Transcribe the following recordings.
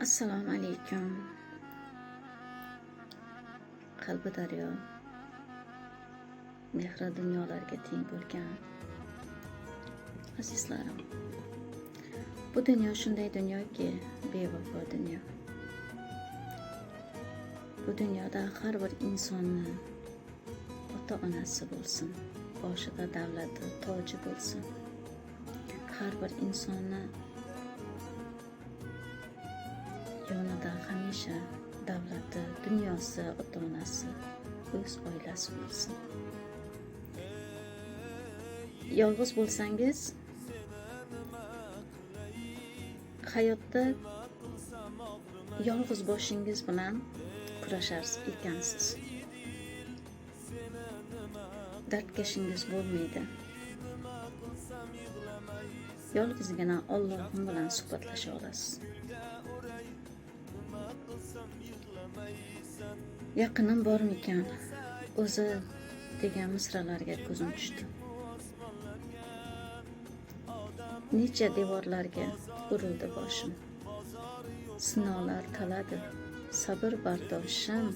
Assalomu alaykum. Qalbi daryo, mehri dunyolarga teng bo'lgan azizlarim. Bu dunyo shunday dunyoki, bevafo dunyo. Bu dunyoda har bir insonni ota-onasi bo'lsin, boshida davlati, toji bo'lsin. Har bir insonni yonida hamisha davlati, dunyosi, ota-onasi, o'z oilasi bo'lsin. Yolg'iz bo'lsangiz, hayotda yolg'iz boshingiz bilan kurashar ekansiz. Dardkashingiz bo'lmaydi. Yolg'izgina Allohim bilan suhbatlasha olasiz. Yaqinim bormikan o'zi degan misralarga ko'zim tushdi. Necha devorlarga urildi boshim. Sinovlar taladi, sabr bardoshim.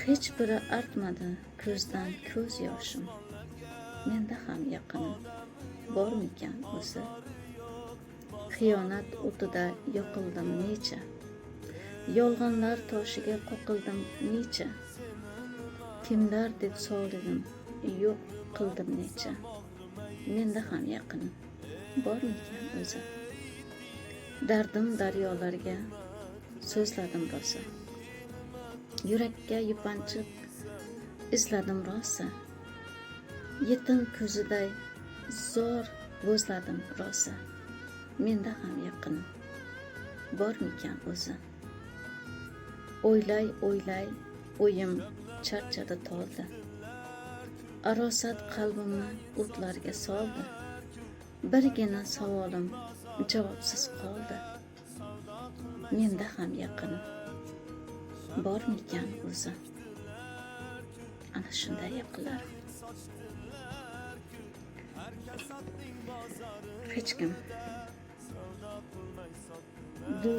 Hech biri artmadi ko'zdan ko'z yoshim. Menda ham yaqinim bormikan o'zi? Xiyonat o'tida yoqildim necha. Yolg'onlar toshiga qoqildim necha. Kimlar deb sovlidim, yo'q qildim necha. Menda ham yaqinim bormikan o'zi? Dardim daryolarga so'zladim rosa. Yurakka yupanchiq izladim rosa. Yetim ko'ziday zo'r bo'zladim rosa. Menda ham yaqinim bormikan o'zi? O'ylay o'ylay o'yim charchadi, toldi. Arosat qalbimni o'tlarga soldi. Birgina savolim javobsiz qoldi. Menda ham yaqinim bormikan o'zi? Ana shunday yaqinlarim. Hech kim bu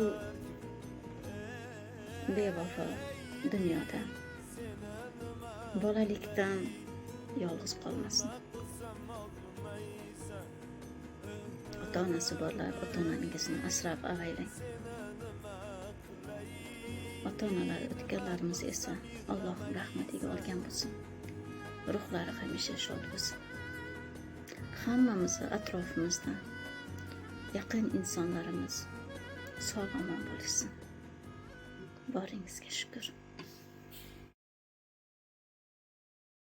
bevafo dunyoda bolalikdan yolg'iz qolmasin. Ota-onasi borlar, ota-onangizni asrab avaylang. Ota-onalari o'tganlarimiz esa Allohning rahmatiga olgan bo'lsin. Ruhlari hamisha shod bo'lsin. Hammamizni atrofimizda yaqin insonlarimiz sog' omon bo'lishsin. Boringizga shukr.